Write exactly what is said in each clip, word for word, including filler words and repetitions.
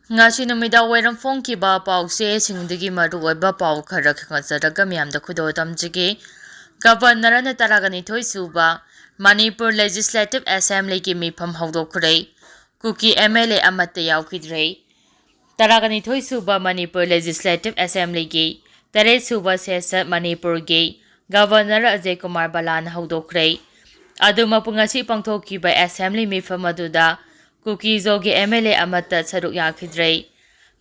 ꯉꯁꯤ ꯅꯨꯃꯤꯗꯥꯡ ꯋꯥꯏꯔꯝ ꯐꯣꯡꯈꯤꯕ ꯄꯥꯎꯆꯦꯁꯤꯡꯗꯒꯤ ꯃꯔꯨꯑꯣꯏꯕ ꯄꯥꯎ ꯈꯔ ꯈꯪꯒꯠꯆꯔꯒ ꯃꯤꯌꯥꯝꯗ ꯈꯨꯗꯣꯜ ꯇꯝꯖꯒꯦ꯫ ꯒꯕꯔꯅꯔꯅ ꯇꯔꯥꯒ ꯅꯤꯊꯣꯏ ꯁꯨꯕ ꯃꯅꯤꯄꯨꯔ ꯂꯦꯖꯤꯁꯂꯦꯇꯤꯚ ꯑꯦꯁꯦꯝꯕ꯭ꯂꯤꯒꯤ ꯃꯤꯐꯝ ꯍꯧꯗꯣꯛꯈ꯭ꯔꯦ꯫ ꯀꯨꯀꯤ ꯑꯦꯝ ꯑꯦꯜ ꯑꯦ ꯑꯃꯠꯇ ꯌꯥꯎꯈꯤꯗ꯭ꯔꯦ꯫ ꯇꯔꯥꯒ ꯅꯤꯊꯣꯏ ꯁꯨꯕ ꯃꯅꯤꯄꯨꯔ ꯂꯦꯖꯤꯁꯂꯦꯇꯤꯚ ꯑꯦꯁꯦꯝꯕ꯭ꯂꯤꯒꯤ ꯇꯔꯦꯠ ꯁꯨꯕ ꯁꯦꯁꯟ ꯃꯅꯤꯄꯨꯔꯒꯤ ꯒꯕꯔꯅꯔ ꯑꯖꯌ ꯀꯨꯃꯥꯔ ꯕꯂꯥꯅ ꯍꯧꯗꯣꯛꯈ꯭ꯔꯦ꯫ ꯑꯗꯨꯃꯛꯄꯨ ꯉꯁꯤ ꯄꯥꯡꯊꯣꯛꯈꯤꯕ ꯑꯦꯁꯦꯝꯕ꯭ꯂꯤ ꯃꯤꯐꯝ ꯑꯗꯨꯗ ꯀꯨꯀꯤꯖꯣꯒꯤ ꯑꯦꯝ ꯑꯦꯜ ꯑꯦ ꯑꯃꯠꯇ ꯁꯔꯨꯛ ꯌꯥꯈꯤꯗ꯭ꯔꯦ꯫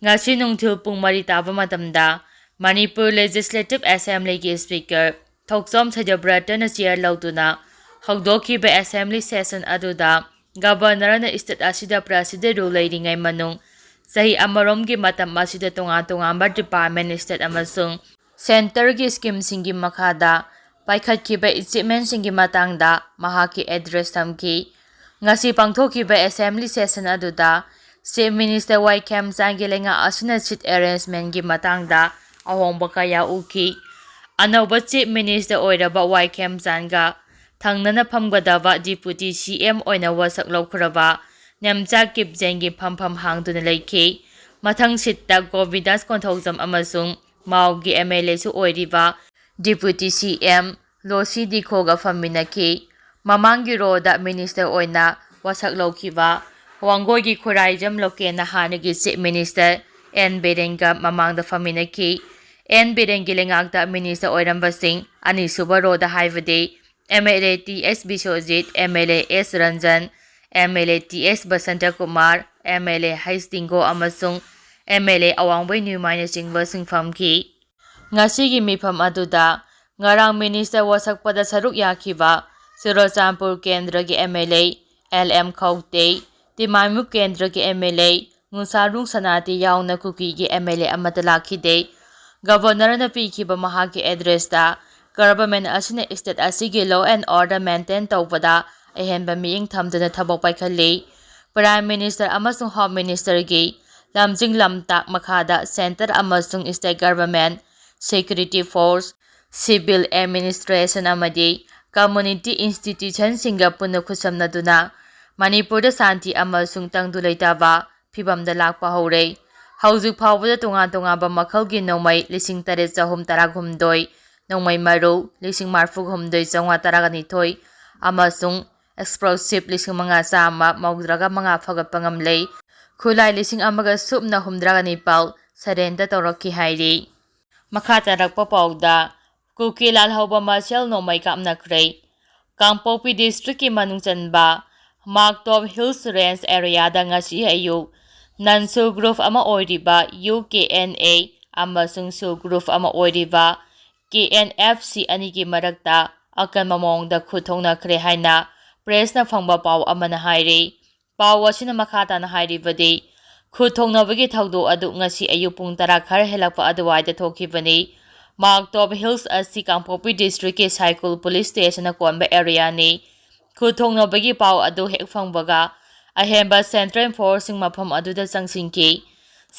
ꯉꯁꯤ ꯅꯨꯡꯊꯤꯜ ꯄꯨꯡ ꯃꯔꯤ ꯇꯥꯕ ꯃꯇꯝꯗ ꯃꯅꯤꯄꯨꯔ ꯂꯦꯖꯤꯁꯂꯦꯇꯤꯚ ꯑꯦꯁꯦꯝꯕ꯭ꯂꯤꯒꯤ ꯁ꯭ꯄꯤꯀꯔ ꯊꯣꯛꯆꯣꯝ ꯁꯩꯗꯕ꯭ꯔꯇꯅ ꯆꯤꯌꯔ ꯂꯧꯗꯨꯅ ꯍꯧꯗꯣꯛꯈꯤꯕ ꯑꯦꯁꯦꯝꯕ꯭ꯂꯤ ꯁꯦꯁꯟ ꯑꯗꯨꯗ ꯒꯕꯔꯅꯔꯅ ꯁ꯭ꯇꯦꯠ ꯑꯁꯤꯗ ꯄ꯭ꯔꯖꯥꯁꯤꯗ ꯔꯨꯜ ꯂꯩꯔꯤꯉꯩ ꯃꯅꯨꯡ ꯆꯍꯤ ꯑꯃꯔꯣꯝꯒꯤ ꯃꯇꯝ ꯑꯁꯤꯗ ꯇꯣꯉꯥꯟ ꯇꯣꯉꯥꯟꯕ ꯗꯤꯄꯥꯔꯠꯃꯦꯟ, ꯁ꯭ꯇꯦꯠ ꯑꯃꯁꯨꯡ ꯁꯦꯟꯇꯔꯒꯤ ꯁ꯭ꯀꯤꯝꯁꯤꯡꯒꯤ ꯃꯈꯥꯗ ꯄꯥꯏꯈꯠꯈꯤꯕ ꯑꯦꯆꯤꯞꯃꯦꯟꯁꯤꯡꯒꯤ ꯃꯇꯥꯡꯗ ꯃꯍꯥꯛꯀꯤ ꯑꯦꯗ꯭ꯔꯦꯁ ꯊꯝꯈꯤ꯫ ꯉꯁꯤ ꯄꯥꯡꯊꯣꯛꯈꯤꯕ ꯑꯦꯁꯦꯝꯕ꯭ꯂꯤ ꯁꯦꯁꯟ ꯑꯗꯨꯗ ꯆꯤꯐ ꯃꯤꯅꯤꯁꯇꯔ ꯋꯥꯏ ꯈꯦꯝꯆꯥꯟꯒꯤ ꯂꯩꯉꯥꯛ ꯑꯁꯤꯅ ꯁꯤꯠ ꯑꯦꯔꯦꯟꯖꯃꯦꯟꯒꯤ ꯃꯇꯥꯡꯗ ꯑꯍꯣꯡꯕ ꯀꯌꯥ ꯎꯈꯤ꯫ ꯑꯅꯧꯕ ꯆꯤꯐ ꯃꯤꯅꯤꯁꯇꯔ ꯑꯣꯏꯔꯕ ꯋꯥꯏ ꯈꯦꯝꯆꯥꯟꯒ ꯊꯪꯅꯅ ꯐꯝꯒꯗꯕ ꯗꯤꯄꯨꯇꯤ ꯁꯤ ꯑꯦꯝ ꯑꯣꯏꯅ ꯋꯥꯁꯛ ꯂꯧꯈ꯭ꯔꯕ ꯅꯦꯝꯆꯥ ꯀꯤꯞꯖꯦꯟꯒꯤ ꯐꯝꯐꯝ ꯍꯥꯡꯗꯨꯅ ꯂꯩꯈꯤ꯫ ꯃꯊꯪ ꯁꯤꯠꯇ ꯒꯣꯕꯤꯟꯗꯥꯁ ꯀꯣꯟꯊꯧꯖꯝ ꯑꯃꯁꯨꯡ ꯃꯥꯎꯒꯤ ꯑꯦꯝ ꯑꯦꯜ ꯑꯦꯁꯨ ꯑꯣꯏꯔꯤꯕ ꯗꯤꯄꯨꯇꯤ ꯁꯤ ꯑꯦꯝ ꯂꯣꯁꯤ ꯗꯤꯈꯣꯒ ꯐꯝꯃꯤꯟꯅꯈꯤ꯫ ꯃꯃꯥꯡꯒꯤ ꯔꯣꯗ ꯃꯤꯅꯤꯁꯇꯔ ꯑꯣꯏꯅ ꯋꯥꯁꯛ ꯂꯧꯈꯤꯕ ꯋꯥꯡꯒꯣꯏꯒꯤ ꯈꯨꯔꯥꯏꯖꯝ ꯂꯣꯀꯦꯟꯅ ꯍꯥꯟꯅꯒꯤ ꯆꯤꯐ ꯃꯤꯅꯤꯁꯇꯔ ꯑꯦꯟ ꯕꯤꯔꯦꯟꯒ ꯃꯃꯥꯡꯗ ꯐꯝꯃꯤꯟꯅꯈꯤ꯫ ꯑꯦꯟ ꯕꯤꯔꯦꯟꯒꯤ ꯂꯩꯉꯥꯛꯇ ꯃꯤꯅꯤꯁꯇꯔ ꯑꯣꯏꯔꯝꯕꯁꯤꯡ ꯑꯅꯤꯁꯨꯕ ꯔꯣꯗ ꯍꯥꯏꯕꯗꯤ M L A T S Biswajit, M L A S Ranjan, M L A T S Basanta Kumar, M L A ꯍꯩꯁ ꯇꯤꯡꯒꯣ ꯑꯃꯁꯨꯡ ꯑꯦꯝ ꯑꯦꯜ ꯑꯦ ꯑꯋꯥꯡꯕꯩ ꯅ꯭ꯌꯨꯃꯥꯏꯅꯆꯤꯡꯕꯁꯤꯡ ꯐꯝꯈꯤ꯫ ꯉꯁꯤꯒꯤ ꯃꯤꯐꯝ ꯑꯗꯨꯗ ꯉꯔꯥꯡ ꯃꯤꯅꯤꯁꯇꯔ ꯋꯥꯁꯛꯄꯗ ꯁꯔꯨꯛ ꯌꯥꯈꯤꯕ ꯆꯨꯔꯆꯥꯟꯄꯨꯔ ꯀꯦꯟꯗ꯭ꯔꯒꯤ M L A L M Khaute, Tipaimukh ꯀꯦꯟꯗ꯭ꯔꯒꯤ ꯑꯦꯝ ꯑꯦꯜ ꯑꯦ ꯉꯨꯁꯥꯔꯨꯡ ꯁꯅꯥꯇꯤ ꯌꯥꯎꯅ ꯀꯨꯀꯤꯒꯤ ꯑꯦꯝ ꯑꯦꯜ ꯑꯦ ꯑꯃꯠꯇ ꯂꯥꯛꯈꯤꯗꯦ꯫ ꯒꯕꯔꯅꯔꯅ ꯄꯤꯈꯤꯕ ꯃꯍꯥꯛꯀꯤ ꯑꯦꯗ꯭ꯔꯦꯁꯇ ꯒꯚꯔꯟꯃꯦꯟꯠ ꯑꯁꯤꯅ ꯁ꯭ꯇꯦꯠ ꯑꯁꯤꯒꯤ law and order maintain ꯇꯧꯕꯗ ꯑꯍꯦꯟꯕ ꯃꯤꯠꯌꯦꯡ ꯊꯝꯗꯨꯅ ꯊꯕꯛ ꯄꯥꯏꯈꯠꯂꯤ꯫ ꯄ꯭ꯔꯥꯏꯝ ꯃꯤꯅꯤꯁꯇꯔ ꯑꯃꯁꯨꯡ ꯍꯣꯝ ꯃꯤꯅꯤꯁꯇꯔꯒꯤ ꯂꯝꯖꯤꯡ ꯂꯝꯇꯥꯛ ꯃꯈꯥꯗ ꯁꯦꯟꯇꯔ ꯑꯃꯁꯨꯡ state government, security force, civil administration ꯑꯃꯗꯤ ꯀꯝꯃ꯭ꯌꯨꯅꯤꯇꯤ ꯏꯟꯁꯇꯤꯇ꯭ꯌꯨꯁꯟꯁꯤꯡꯒ ꯄꯨꯟꯅ ꯈꯨꯠꯁꯝꯅꯗꯨꯅ ꯃꯅꯤꯄꯨꯔꯗ ꯁꯥꯟꯇꯤ ꯑꯃꯁꯨꯡ ꯇꯪꯗꯨ ꯂꯩꯇꯥꯕ ꯐꯤꯕꯝꯗ ꯂꯥꯛꯄ ꯍꯧꯔꯦ꯫ ꯍꯧꯖꯤꯛ ꯐꯥꯎꯕꯗ ꯇꯣꯉꯥꯟ ꯇꯣꯉꯥꯟꯕ ꯃꯈꯜꯒꯤ ꯅꯣꯡꯃꯩ ꯂꯤꯁꯤꯡ ꯇꯔꯦꯠ ꯆꯍꯨꯝ ꯇꯔꯥꯍꯨꯝꯗꯣꯏ, ꯅꯣꯡꯃꯩ ꯃꯔꯨ ꯂꯤꯁꯤꯡ ꯃꯔꯤꯐꯨ ꯍꯨꯝꯗꯣꯏ ꯆꯥꯝꯃꯉꯥ ꯇꯔꯥꯅꯤꯊꯣꯏ ꯑꯃꯁꯨꯡ explosive ꯂꯤꯁꯤꯡ ꯃꯉꯥ ꯆꯥꯝꯃ ꯃꯧꯗ꯭ꯔꯥꯒ ꯃꯉꯥ ꯐꯒꯠꯄ ꯉꯝꯂꯦ꯫ ꯈꯨꯠꯂꯥꯏ ꯂꯤꯁꯤꯡ ꯑꯃꯒ ꯁꯨꯞꯅ ꯍꯨꯝꯗ꯭ꯔꯥꯒ ꯅꯤꯄꯥꯜ surrender ꯇꯧꯔꯛꯈꯤ ꯍꯥꯏꯔꯤ꯫ ꯃꯈꯥ ꯇꯥꯔꯛꯄ ꯄꯥꯎꯗ, ꯀꯨꯀꯤ ꯂꯥꯜꯍꯧꯕ ꯃꯁꯦꯜ ꯅꯣꯡꯃꯩ ꯀꯥꯞꯅꯈ꯭ꯔꯦ꯫ ꯀꯥꯡꯄꯣꯛꯄꯤ district ꯀꯤ ꯃꯅꯨꯡ ꯆꯟꯕ ꯃꯥꯛꯇꯣꯞ Hills Range area ꯗ ꯉꯁꯤ ꯑꯌꯨꯛ ꯅꯟ ꯁꯨ group ꯑꯃ ꯑꯣꯏꯔꯤꯕ U K N A ꯑꯃꯁꯨꯡ ꯁꯨ group ꯑꯃ ꯑꯣꯏꯔꯤꯕ K N F C ꯑꯅꯤꯒꯤ ꯃꯔꯛꯇ ꯑꯀꯟꯕ ꯃꯑꯣꯡꯗ ꯈꯨꯠ ꯊꯣꯛꯅꯈ꯭ꯔꯦ ꯍꯥꯏꯅ press ꯅ ꯐꯪꯕ ꯄꯥꯎ ꯑꯃꯅ ꯍꯥꯏꯔꯤ꯫ ꯄꯥꯎ ꯑꯁꯤꯅ ꯃꯈꯥ ꯇꯥꯅ ꯍꯥꯏꯔꯤꯕꯗꯤ, ꯈꯨꯠ ꯊꯣꯛꯅꯕꯒꯤ ꯊꯧꯗꯣꯛ ꯑꯗꯨ ꯉꯁꯤ ꯑꯌꯨꯛ ꯄꯨꯡ ꯇꯔꯥ ꯈꯔ ꯍꯦꯜꯂꯛꯄ ꯑꯗꯨꯋꯥꯏꯗ ꯊꯣꯛꯈꯤꯕꯅꯤ꯫ ꯃꯥꯛꯇꯣꯞ Hills ꯑꯁꯤ ꯀꯥꯡꯄꯣꯛꯄꯤ district ꯀꯤ ꯁꯥꯏꯀꯨꯜ police station ꯅ ꯀꯣꯟꯕ area ꯅꯤ꯫ ꯈꯨꯠ ꯊꯣꯛꯅꯕꯒꯤ ꯄꯥꯎ ꯑꯗꯨ ꯍꯦꯛ ꯐꯪꯕꯒ ꯑꯍꯦꯟꯕ central force ꯁꯤꯡ ꯃꯐꯝ ꯑꯗꯨꯗ ꯆꯪꯁꯤꯟꯈꯤ꯫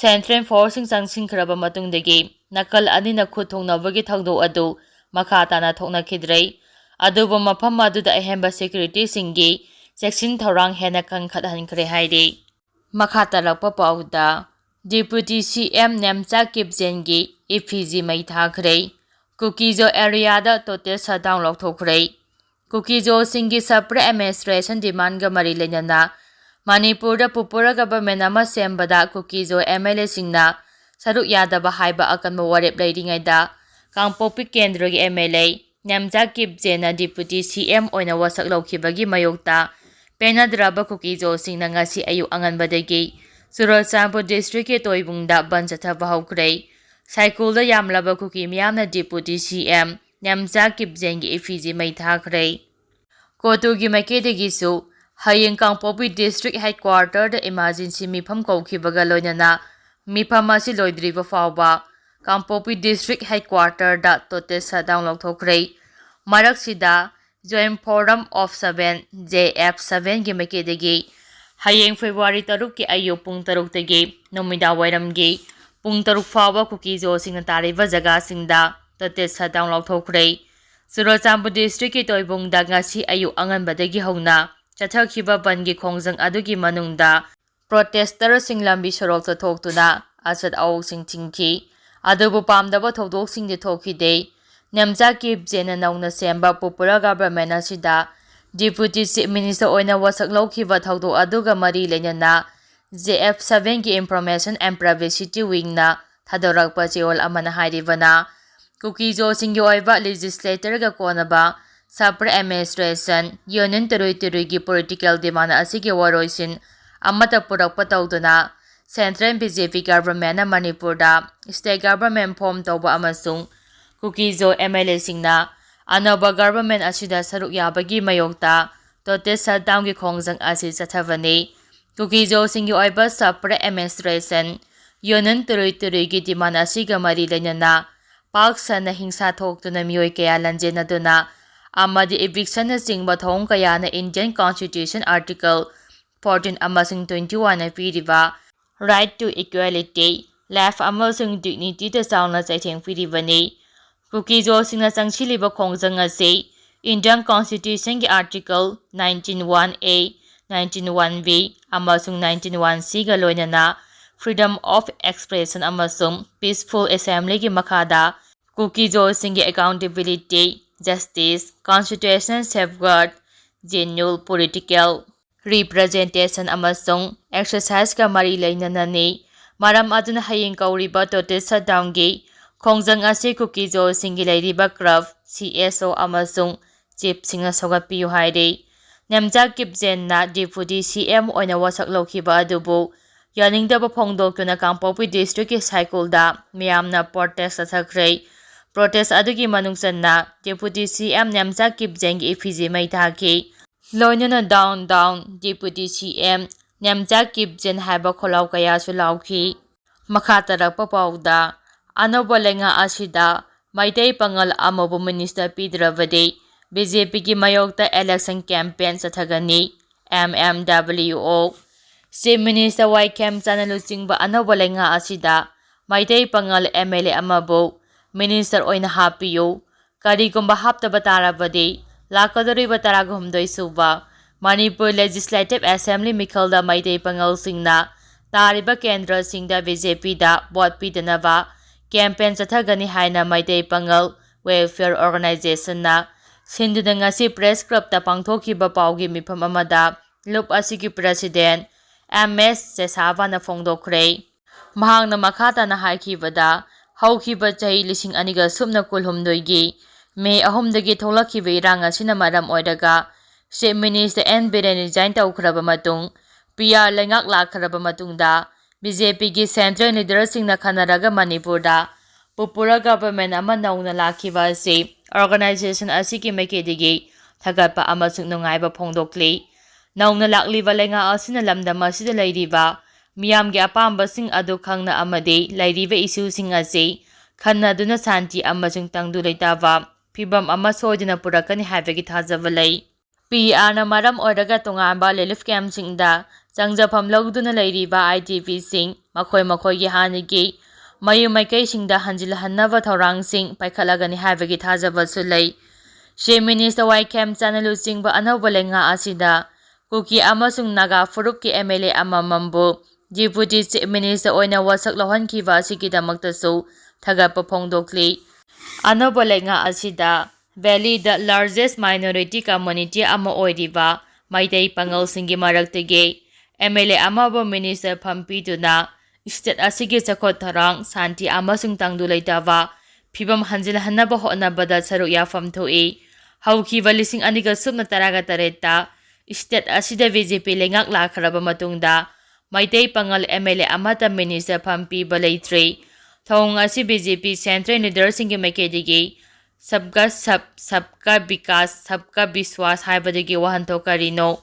Central force ꯁꯤꯡ ꯆꯪꯁꯤꯟꯈ꯭ꯔꯕ ꯃꯇꯨꯡꯗꯒꯤ ꯅꯥꯀꯜ ꯑꯅꯤꯅ ꯈꯨꯠ ꯊꯣꯛꯅꯕꯒꯤ ꯊꯧꯗꯣꯛ ꯑꯗꯨ ꯃꯈꯥ ꯇꯥꯅ ꯊꯣꯛꯅꯈꯤꯗ꯭ꯔꯦ꯫ ꯑꯗꯨꯕꯨ ꯃꯐꯝ ꯑꯗꯨꯗ ꯑꯍꯦꯟꯕ security ꯁꯤꯡꯒꯤ ꯆꯦꯛꯁꯤꯟ ꯊꯧꯔꯥꯡ ꯍꯦꯟꯅ ꯀꯟꯈꯠꯍꯟꯈ꯭ꯔꯦ ꯍꯥꯏꯔꯤ꯫ ꯃꯈꯥ ꯇꯥꯔꯛꯄ ꯄꯥꯎꯗ, Deputy C M Nemcha ꯀꯤꯞꯖꯦꯟꯒꯤ effigy ꯃꯩ ꯊꯥꯈ꯭ꯔꯦ꯫ ꯀꯨꯀꯤꯖꯣ area ꯗ total shutdown ꯂꯧꯊꯣꯛꯈ꯭ꯔꯦ꯫ ꯀꯨꯀꯤꯖꯣꯁꯤꯡꯒꯤ separate administration demand ꯒ ꯃꯔꯤ ꯂꯩꯅꯅ ꯃꯅꯤꯄꯨꯔꯗ ꯄꯨꯄꯨꯔ government ꯑꯃ ꯁꯦꯝꯕꯗ ꯀꯨꯀꯤꯖꯣ M L A ꯁꯤꯡꯅ ꯁꯔꯨꯛ ꯌꯥꯗꯕ ꯍꯥꯏꯕ ꯑꯀꯟꯕ ꯋꯥꯔꯦꯞ ꯂꯩꯔꯤꯉꯩꯗ, ꯀꯥꯡꯄꯣꯛꯄꯤ ꯀꯦꯟꯗ꯭ꯔꯒꯤ M L A Nemcha ꯀꯤꯞꯖꯦꯟꯅ Deputy C M ꯑꯣꯏꯅ ꯋꯥꯁꯛ ꯂꯧꯈꯤꯕꯒꯤ ꯃꯥꯌꯣꯛꯇ ꯄꯦꯟꯅꯗ꯭ꯔꯕ ꯀꯨꯀꯤꯖꯣꯁꯤꯡꯅ ꯉꯁꯤ ꯑꯌꯨꯛ ꯑꯉꯟꯕꯗꯒꯤ ꯆꯨꯔꯆꯥꯟꯄꯨꯔ district ꯀꯤ ꯇꯣꯏꯕꯨꯡꯗ ꯕꯟ ꯆꯠꯊꯕ ꯍꯧꯈ꯭ꯔꯦ꯫ ꯁꯥꯏꯀꯨꯜꯗ ꯌꯥꯝꯂꯕ ꯀꯨꯀꯤ ꯃꯤꯌꯥꯝꯅ Deputy C M Nemcha ꯀꯤꯞꯖꯦꯟꯒꯤ effigy ꯃꯩ ꯊꯥꯈ꯭ꯔꯦ꯫ ꯀꯣꯇꯨꯒꯤ ꯃꯥꯏꯀꯩꯗꯒꯤꯁꯨ ꯍꯌꯦꯡ ꯀꯥꯡꯄꯣꯛꯄꯤ district headquarter ꯗ emergency ꯃꯤꯐꯝ ꯀꯧꯈꯤꯕꯒ ꯂꯣꯏꯅꯅ ꯃꯤꯐꯝ ꯑꯁꯤ ꯂꯣꯏꯗ꯭ꯔꯤꯕ ꯐꯥꯎꯕ ꯀꯥꯡꯄꯣꯛꯄꯤ district headquarter ꯗ total shutdown ꯂꯧꯊꯣꯛꯈ꯭ꯔꯦ꯫ ꯃꯔꯛꯁꯤꯗ Joint Forum of Seven, J F seven ꯒꯤ ꯃꯥꯏꯀꯩꯗꯒꯤ ꯍꯌꯦꯡ February ꯇꯔꯨꯛꯀꯤ ꯑꯌꯨꯛ ꯄꯨꯡ ꯇꯔꯨꯛꯇꯒꯤ ꯅꯨꯃꯤꯗꯥꯡ ꯋꯥꯏꯔꯝꯒꯤ ꯄꯨꯡ ꯇꯔꯨꯛ ꯐꯥꯎꯕ ꯀꯨꯀꯤꯖꯣꯁꯤꯡꯅ ꯇꯥꯔꯤꯕ ꯖꯒꯥꯁꯤꯡꯗ total shutdown ꯂꯧꯊꯣꯛꯈ꯭ꯔꯦ꯫ ꯆꯨꯔꯆꯥꯟꯄꯨꯔ district ꯀꯤ ꯇꯣꯏꯕꯨꯡꯗ ꯉꯁꯤ ꯑꯌꯨꯛ ꯑꯉꯟꯕꯗꯒꯤ ꯍꯧꯅ ꯆꯠꯊꯈꯤꯕ ꯕꯟꯒꯤ ꯈꯣꯡꯖꯪ ꯑꯗꯨꯒꯤ ꯃꯅꯨꯡꯗ ꯄ꯭ꯔꯣꯇꯦꯁꯇꯔꯁꯤꯡ ꯂꯝꯕꯤ ꯁꯣꯔꯣꯛꯇ ꯊꯣꯛꯇꯨꯅ ꯑꯆꯠ ꯑꯋꯣꯛꯁꯤꯡ ꯊꯤꯡꯈꯤ꯫ ꯑꯗꯨꯕꯨ ꯄꯥꯝꯗꯕ ꯊꯧꯗꯣꯛꯁꯤꯡꯗꯤ ꯊꯣꯛꯈꯤꯗꯦ꯫ ꯅꯦꯝꯆꯥ ꯀꯤꯞꯖꯦꯟꯅ ꯅꯧꯅ ꯁꯦꯝꯕ ꯄꯣꯄꯨꯂꯔ ꯒꯚꯔꯟꯃꯦꯟ ꯑꯁꯤꯗ ꯗꯤꯄꯨꯇꯤ ꯆꯤꯐ ꯃꯤꯅꯤꯁꯇꯔ ꯑꯣꯏꯅ ꯋꯥꯁꯛ ꯂꯧꯈꯤꯕ ꯊꯧꯗꯣꯛ ꯑꯗꯨꯒ ꯃꯔꯤ ꯂꯩꯅꯅ J F seven ꯒꯤ Information and Privacy Wing ꯅ ꯊꯥꯗꯣꯔꯛꯄ ꯆꯦꯔꯣꯜ ꯑꯃꯅ ꯍꯥꯏꯔꯤꯕꯅ, ꯀꯨꯀꯤꯖꯣꯁꯤꯡꯒꯤ ꯑꯣꯏꯕ ꯂꯦꯖꯤꯁꯂꯦꯇꯔꯒ ꯀꯣꯟꯅꯕ separate administration, ꯌꯨꯅꯤꯌꯟ ꯇꯦꯔꯤꯇꯣꯔꯤꯒꯤ ꯄꯣꯂꯤꯇꯤꯀꯦꯜ ꯗꯤꯃꯥꯟ ꯑꯁꯤꯒꯤ ꯋꯥꯔꯣꯏꯁꯤꯟ ꯑꯃꯠꯇ ꯄꯨꯔꯛꯄ ꯇꯧꯗꯨꯅ ꯁꯦꯟꯇ꯭ꯔꯦꯜ B J P ꯒꯚꯔꯟꯃꯦꯟꯅ ꯃꯅꯤꯄꯨꯔꯗ ꯁ꯭ꯇꯦꯠ ꯒꯚꯔꯟꯃꯦꯟ ꯐꯣꯔꯝ ꯇꯧꯕ ꯑꯃꯁꯨꯡ ꯀꯨꯀꯤꯖꯣ M L A ꯁꯤꯡꯅ ꯑꯅꯧꯕ ꯒꯚꯔꯟꯃꯦꯟ ꯑꯁꯤꯗ ꯁꯔꯨꯛ ꯌꯥꯕꯒꯤ ꯃꯥꯌꯣꯛꯇ ꯇꯣꯇꯦꯜ ꯁꯠꯗꯥꯎꯟꯒꯤ ꯈꯣꯡꯖꯪ ꯑꯁꯤ ꯆꯠꯊꯕꯅꯤ꯫ ꯀꯨꯀꯤꯖꯣꯁꯤꯡꯒꯤ ꯑꯣꯏꯕ separate administration, ꯌꯨꯅꯤꯌꯟ ꯇꯦꯔꯤꯇꯣꯔꯤꯒꯤ ꯗꯤꯃꯥꯟ ꯑꯁꯤꯒ ꯃꯔꯤ ꯂꯩꯅꯅ ꯄꯥꯛ ꯁꯟꯅ ꯍꯤꯡꯁꯥ ꯊꯣꯛꯇꯨꯅ ꯃꯤꯑꯣꯏ ꯀꯌꯥ ꯂꯥꯟꯖꯦꯟꯅꯗꯨꯅ ꯑꯃꯗꯤ ꯏꯚꯤꯛꯁꯟꯅꯆꯤꯡꯕ ꯊꯧꯑꯣꯡ ꯀꯌꯥꯅ Indian Constitution Article fourteen ꯑꯃꯁꯨꯡ twenty-one ꯅ ꯄꯤꯔꯤꯕ right to equality, life ꯑꯃꯁꯨꯡ dignity ꯗ ꯆꯥꯎꯅ ꯆꯩꯊꯦꯡ ꯄꯤꯔꯤꯕꯅꯤ꯫ ꯀꯨꯀꯤꯖꯣꯁꯤꯡꯅ ꯆꯪꯁꯤꯜꯂꯤꯕ ꯈꯣꯡꯖꯪ ꯑꯁꯤ Indian Constitution ꯒꯤ Article nineteen one A, nineteen one B ꯑꯃꯁꯨꯡ nineteen one C ꯒ ꯂꯣꯏꯅꯅ Freedom of Expression ꯑꯃꯁꯨꯡ Peaceful Assembly ꯒꯤ ꯃꯈꯥꯗ ꯀꯨꯀꯤꯖꯣꯁꯤꯡꯒꯤ accountability, justice, constitutional safeguard, genuine political representation ꯑꯃꯁꯨꯡ exercise ꯀ ꯃꯔꯤ ꯂꯩꯅꯅꯅꯤ꯫ ꯃꯔꯝ ꯑꯗꯨꯅ ꯍꯌꯦꯡ ꯀꯧꯔꯤꯕ ꯇꯣꯇꯦꯜ ꯁꯠꯗꯥꯎꯟꯒꯤ ꯈꯣꯡꯖꯪ ꯑꯁꯤ ꯀꯨꯀꯤꯖꯣꯁꯤꯡꯒꯤ ꯂꯩꯔꯤꯕ ꯀ꯭ꯔꯕ, C S O ꯑꯃꯁꯨꯡ ꯆꯤꯐꯁꯤꯡꯅ ꯁꯧꯒꯠꯄꯤꯌꯨ ꯍꯥꯏꯔꯤ꯫ ꯅꯦꯝꯆꯥ ꯀꯤꯞꯖꯦꯟꯅ ꯗꯤꯄꯨꯇꯤ C M ꯑꯣꯏꯅ ꯋꯥꯁꯛ ꯂꯧꯈꯤꯕ ꯑꯗꯨꯕꯨ ꯌꯥꯅꯤꯡꯗꯕ ꯐꯣꯡꯗꯣꯛꯇꯨꯅ ꯀꯥꯡꯄꯣꯛꯄꯤ ꯗꯤꯁꯇ꯭ꯔꯤꯛꯀꯤ ꯁꯥꯏꯀꯨꯜꯗ ꯃꯤꯌꯥꯝꯅ ꯄ꯭ꯔꯣꯇꯦꯁ ꯆꯠꯊꯈ꯭ꯔꯦ꯫ ꯄ꯭ꯔꯣꯇꯦꯁ ꯑꯗꯨꯒꯤ ꯃꯅꯨꯡ ꯆꯟꯅ ꯗꯤꯄꯨꯇꯤ C M ꯅꯦꯝꯆꯥ ꯀꯤꯞꯖꯦꯟꯒꯤ ꯏꯐꯤꯖꯤ ꯃꯩ ꯊꯥꯈꯤ꯫ ꯂꯣꯏꯅꯅ down down deputy C M Nemcha ꯀꯤꯞꯖꯦꯟ ꯍꯥꯏꯕ ꯈꯣꯜꯂꯥꯎ ꯀꯌꯥꯁꯨ ꯂꯥꯎꯈꯤ꯫ ꯃꯈꯥ ꯇꯥꯔꯛꯄ ꯄꯥꯎꯗ, ꯑꯅꯧꯕ ꯂꯩꯉꯥꯛ ꯑꯁꯤꯗ ꯃꯩꯇꯩ ꯄꯥꯉꯜ ꯑꯃꯕꯨ ꯃꯤꯅꯤꯁꯇꯔ ꯄꯤꯗ꯭ꯔꯕꯗꯤ B J P ꯒꯤ ꯃꯥꯌꯣꯛꯇ election campaign ꯆꯠꯊꯒꯅꯤ꯫ M M W O꯫ Chief Minister ꯋꯥꯏ ꯈꯦꯝꯆꯥꯟꯅ ꯂꯨꯆꯤꯡꯕ ꯑꯅꯧꯕ ꯂꯩꯉꯥꯛ ꯑꯁꯤꯗ ꯃꯩꯇꯩ ꯄꯥꯉꯜ M L A ꯑꯃꯕꯨ ꯃꯤꯅꯤꯁꯇꯔ ꯑꯣꯏꯅ ꯍꯥꯞꯄꯤꯌꯨ꯫ ꯀꯔꯤꯒꯨꯝꯕ ꯍꯥꯞꯇꯕ ꯇꯥꯔꯕꯗꯤ ꯂꯥꯛꯀꯗꯧꯔꯤꯕ ꯇꯔꯥꯍꯨꯝꯗꯣꯏ ꯁꯨꯕ ꯃꯅꯤꯄꯨꯔ Legislative Assembly ꯃꯤꯈꯜꯗ ꯃꯩꯇꯩ ꯄꯥꯉꯜꯁꯤꯡꯅ ꯇꯥꯔꯤꯕ ꯀꯦꯟꯗ꯭ꯔꯁꯤꯡꯗ BJPꯗ ꯚꯣꯠ ꯄꯤꯗꯅꯕ campaign ꯆꯠꯊꯒꯅꯤ ꯍꯥꯏꯅ ꯃꯩꯇꯩ ꯄꯥꯉꯜ Welfare Organizationꯅ ꯁꯤꯟꯗꯨꯅ ꯉꯁꯤ Press Clubꯇ ꯄꯥꯡꯊꯣꯛꯈꯤꯕ ꯄꯥꯎꯒꯤ ꯃꯤꯐꯝ ꯑꯃꯗ ꯂꯨꯞ ꯑꯁꯤꯒꯤ President M S ꯆꯦꯁꯥꯕꯅ ꯐꯣꯡꯗꯣꯛꯈ꯭ꯔꯦ꯫ ꯃꯍꯥꯛꯅ ꯃꯈꯥ ꯇꯥꯅ ꯍꯥꯏꯈꯤꯕꯗ, ꯍꯧꯈꯤꯕ ꯆꯍꯤ ꯂꯤꯁꯤꯡ ꯑꯅꯤꯒ ꯁꯨꯞꯅ ꯀꯨꯟꯍꯨꯝꯗꯣꯏꯒꯤ ꯃꯦ ꯑꯍꯨꯝꯗꯒꯤ ꯊꯣꯛꯂꯛꯈꯤꯕ ꯏꯔꯥꯡ ꯑꯁꯤꯅ ꯃꯔꯝ ꯑꯣꯏꯔꯒ Chief Minister N Biren resign ꯇꯧꯈ꯭ꯔꯕ ꯃꯇꯨꯡ, P R ꯂꯩꯉꯥꯛ ꯂꯥꯛꯈ꯭ꯔꯕ ꯃꯇꯨꯡꯗ BJPꯒꯤ central leaderꯁꯤꯡꯅ ꯈꯟꯅꯔꯒ ꯃꯅꯤꯄꯨꯔꯗ ꯄꯨꯄꯨꯔ government ꯑꯃ ꯅꯧꯅ ꯂꯥꯛꯈꯤꯕ ꯑꯁꯤ organization ꯑꯁꯤꯒꯤ ꯃꯥꯏꯀꯩꯗꯒꯤ ꯊꯥꯒꯠꯄ ꯑꯃꯁꯨꯡ ꯅꯨꯡꯉꯥꯏꯕ ꯐꯣꯡꯗꯣꯛꯂꯤ꯫ ꯅꯧꯅ ꯂꯥꯛꯂꯤꯕ ꯂꯩꯉꯥꯛ ꯑꯁꯤꯅ ꯂꯝꯗꯝ ꯑꯁꯤꯗ ꯂꯩꯔꯤꯕ ꯃꯤꯌꯥꯝꯒꯤ ꯑꯄꯥꯝꯕꯁꯤꯡ ꯑꯗꯨ ꯈꯪꯅ ꯑꯃꯗꯤ ꯂꯩꯔꯤꯕ issueꯁꯤꯡ ꯑꯁꯤ ꯈꯟꯅꯗꯨꯅ ꯁꯥꯟꯇꯤ ꯑꯃꯁꯨꯡ ꯇꯪꯗꯨ ꯂꯩꯇꯥꯕ ꯐꯤꯕꯝ ꯑꯃ ꯁꯣꯏꯗꯅ ꯄꯨꯔꯛꯀꯅꯤ ꯍꯥꯏꯕꯒꯤ ꯊꯥꯖꯕ ꯂꯩ꯫ P Rꯅ ꯃꯔꯝ ꯑꯣꯏꯔꯒ ꯇꯣꯉꯥꯟꯕ relief campꯁꯤꯡꯗ ꯆꯪꯖꯐꯝ ꯂꯧꯗꯨꯅ ꯂꯩꯔꯤꯕ IDPꯁꯤꯡ ꯃꯈꯣꯏ ꯃꯈꯣꯏꯒꯤ ꯍꯥꯟꯅꯒꯤ ꯃꯌꯨꯝ ꯃꯥꯏꯀꯩꯁꯤꯡꯗ ꯍꯟꯖꯤꯜꯍꯟꯅꯕ ꯊꯧꯔꯥꯡꯁꯤꯡ ꯄꯥꯏꯈꯠꯂꯒꯅꯤ ꯍꯥꯏꯕꯒꯤ ꯊꯥꯖꯕꯁꯨ ꯂꯩ꯫ Chief Minister ꯋꯥꯏ ꯈꯦꯝꯆꯥꯟꯅ ꯂꯨꯆꯤꯡꯕ ꯑꯅꯧꯕ ꯂꯩꯉꯥꯛ ꯑꯁꯤꯗ ꯀꯨꯀꯤ ꯑꯃꯁꯨꯡ ꯅꯥꯒꯥ ꯐꯨꯔꯨꯞꯀꯤ MLA ꯑꯃꯃꯝꯕꯨ Deputy Chief Minister ꯑꯣꯏꯅ ꯋꯥꯁꯛ ꯂꯧꯍꯟꯈꯤꯕ ꯑꯁꯤꯒꯤꯗꯃꯛꯇꯁꯨ ꯊꯥꯒꯠꯄ ꯐꯣꯡꯗꯣꯛꯂꯤ꯫ ꯑꯅꯧꯕ ꯂꯩꯉꯥꯛ ꯑꯁꯤꯗ Valleyꯗ largest minority community ꯑꯃ ꯑꯣꯏꯔꯤꯕ ꯃꯩꯇꯩ ꯄꯥꯉꯜꯁꯤꯡꯒꯤ ꯃꯔꯛꯇꯒꯤ MLA ꯑꯃꯕꯨ minister ꯐꯝ ꯄꯤꯗꯨꯅ state ꯑꯁꯤꯒꯤ ꯆꯥꯎꯈꯠ ꯊꯧꯔꯥꯡ, ꯁꯥꯟꯇꯤ ꯑꯃꯁꯨꯡ ꯇꯪꯗꯨ ꯂꯩꯇꯥꯕ ꯐꯤꯕꯝ ꯍꯟꯖꯤꯜꯍꯟꯅꯕ ꯍꯣꯠꯅꯕꯗ ꯁꯔꯨꯛ ꯌꯥꯐꯝ ꯊꯣꯛꯏ꯫ ꯍꯧꯈꯤꯕ ꯂꯤꯁꯤꯡ ꯑꯅꯤꯒ ꯁꯨꯞꯅ ꯇꯔꯥꯒ ꯇꯔꯦꯠꯇ state ꯑꯁꯤꯗ BJP ꯂꯩꯉꯥꯛ ꯂꯥꯛꯈ꯭ꯔꯕ ꯃꯇꯨꯡꯗ ꯃꯩꯇꯩ ꯄꯥꯉꯜ MLA ꯑꯃꯠꯇ minister ꯐꯝ ꯄꯤꯕ ꯂꯩꯇ꯭ꯔꯤ꯫ ꯊꯧꯑꯣꯡ ꯑꯁꯤ BJP central leaderꯁꯤꯡꯒꯤ ꯃꯥꯏꯀꯩꯗꯒꯤ Sabka Saath, Sabka Vikas, Sabka Vishwas ꯍꯥꯏꯕꯗꯒꯤ ꯋꯥꯍꯟꯊꯣꯛ ꯀꯔꯤꯅꯣ?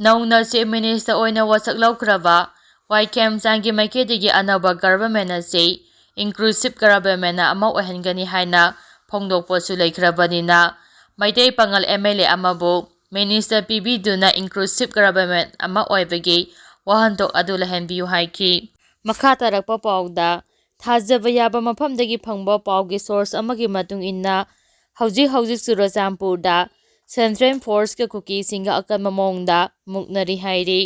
ꯅꯧꯅ Chief Minister ꯑꯣꯏꯅ ꯋꯥꯁꯛ ꯂꯧꯈ꯭ꯔꯕ ꯋꯥꯏ ꯈꯦꯝꯆꯥꯟꯒꯤ ꯃꯥꯏꯀꯩꯗꯒꯤ ꯑꯅꯧꯕ government ꯑꯁꯤ inclusive government ꯑꯃ ꯑꯣꯏꯍꯟꯒꯅꯤ ꯍꯥꯏꯅ ꯐꯣꯡꯗꯣꯛꯄꯁꯨ ꯂꯩꯈ꯭ꯔꯕꯅꯤꯅ, ꯃꯩꯇꯩ ꯄꯥꯉꯜ MLA ꯑꯃꯕꯨ minister ꯄꯤꯕꯤꯗꯨꯅ inclusive government ꯑꯃ ꯑꯣꯏꯕꯒꯤ ꯋꯥꯍꯟꯊꯣꯛ ꯑꯗꯨ ꯂꯩꯍꯟꯕꯤꯌꯨ ꯍꯥꯏꯈꯤ꯫ ꯃꯈꯥ ꯇꯥꯔꯛꯄ ꯄꯥꯎꯗ, ꯊꯥꯖꯕ ꯌꯥꯕ ꯃꯐꯝꯗꯒꯤ ꯐꯪꯕ ꯄꯥꯎꯒꯤ source ꯑꯃꯒꯤ ꯃꯇꯨꯡ ꯏꯟꯅ, ꯍꯧꯖꯤꯛ ꯍꯧꯖꯤꯛ ꯆꯨꯔꯆꯥꯟꯄꯨꯔꯗ ꯁꯦꯟꯇ꯭ꯔꯦꯜ ꯐꯣꯔꯁꯀ ꯀꯨꯀꯤꯁꯤꯡꯒ ꯑꯀꯟꯕ ꯃꯑꯣꯡꯗ ꯃꯨꯛꯅꯔꯤ ꯍꯥꯏꯔꯤ꯫